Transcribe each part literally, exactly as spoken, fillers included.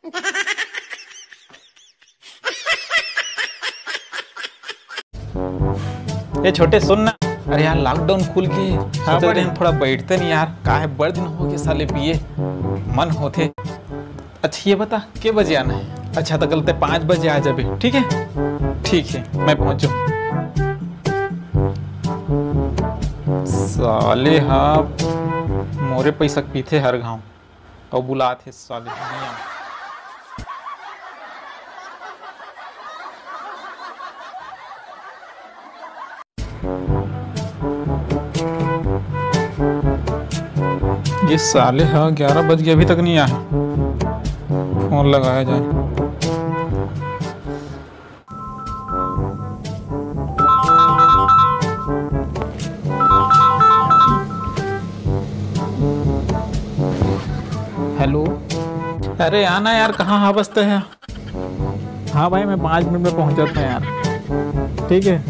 ए छोटे, सुन ना। अरे यार, लॉकडाउन खुल गे, हाँ, सोचत बड़े। रहेन थोड़ा बइठतेन यार, का हे, बड़ दिन हो गे साले पिए, मन होथे। अच्छा ये बता, के बजे आना हे? अच्छा त कल ते पाँच बजे आ जाबे, ठीक हे? ठीक हे, मैं पहुंचूं। साले हा मोरे पैसा के पीथे हर घांव। अउ बुलात हे साले दुनिया। ये साले हा ग्यारह बज गे, अभी तक नहीं आए। फोन लगाया जाए। हेलो। अरे आना यार, कहाँ हावस ते? हाँ भाई, मैं पाँच मिनट में पहुँचत हँव यार। ठीक है।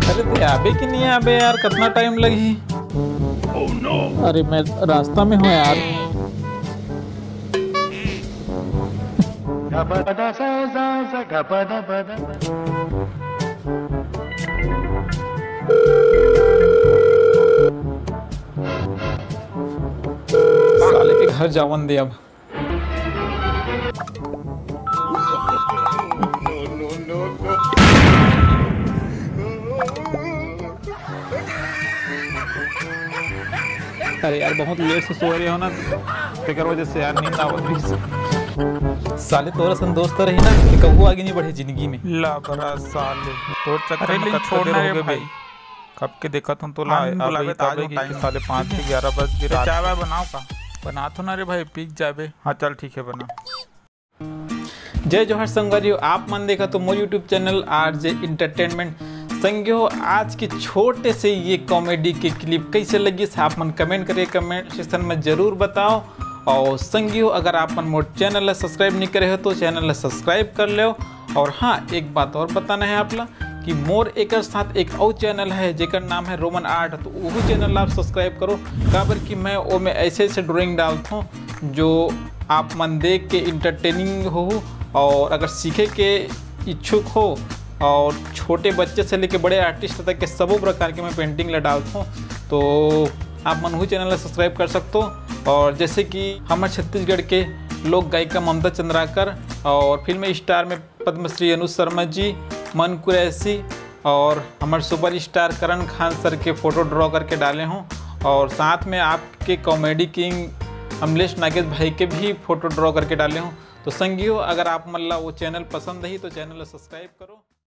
अरे ते आबे कि नहीं आबे यार, कितना टाइम लगही? अरे मैं रास्ता में हँव यार। साले के घर जावन दे अब। अरे यार, बहुत लेट से सोए रहे हो ना, तेकर वजह से यार नींद आवत रहिस। साले तोर असन दोस्त रही ना, ते कहूँ आगे नहीं बढ़े जिंदगी में। ला बरा साले, तोर चक्कर में कतका देर हो गे भाई। कब के देखत हूँ तोला, हाँ, अब बुलावे ही तो आ जाऊँ कि time। साले पाँच से ग्यारह बज गे, रात चाय वाय बनाओ का? बनात हूँ ना रे भाई, पी के जाबे। हाँ चल ठीक है, बना। जय जोहार संगवारी हो, आप मन देखत हो मोर YouTube channel R J Entertainment। संगी हो, आज के छोटे से ये comedy के clip कैसे लगिस, आप मन comment करके comment section में जरूर बताओ। और संगी हो, अगर आप मन मोर channel ला subscribe नहीं करे हो तो channel ला subscribe कर लेव। और हाँ, एक बात और बताना है आप ला कि मोर एकर साथ एक और channel है जेकर नाम है Roman Art, तो वहू channel ला आप subscribe करो, काबर कि मैं ओमे ऐसे ऐसे drawing डालथों जो आप मन देख के entertaining हो, और अगर सीखे के इच्छुक हो और छोटे बच्चे से लेके बड़े artist तक के सबो प्रकार के मैं painting ला डालथों, तो आप मन वहू channel ला subscribe कर सकथो। और जैसे कि हमर छत्तीसगढ़ के लोक गायिका ममता चंद्राकर और फिल्म star में पद्मश्री अनुज शर्मा जी, मन कुरैशी और हमर superstar करण खान sir के photo draw करके डाले हूँ, और साथ में आपके comedy king अमलेश नागेश भाई के भी photo draw करके डाले हूँ। तो संगी हो, अगर आप मन ला वो channel पसंद ही तो channel ला subscribe करो।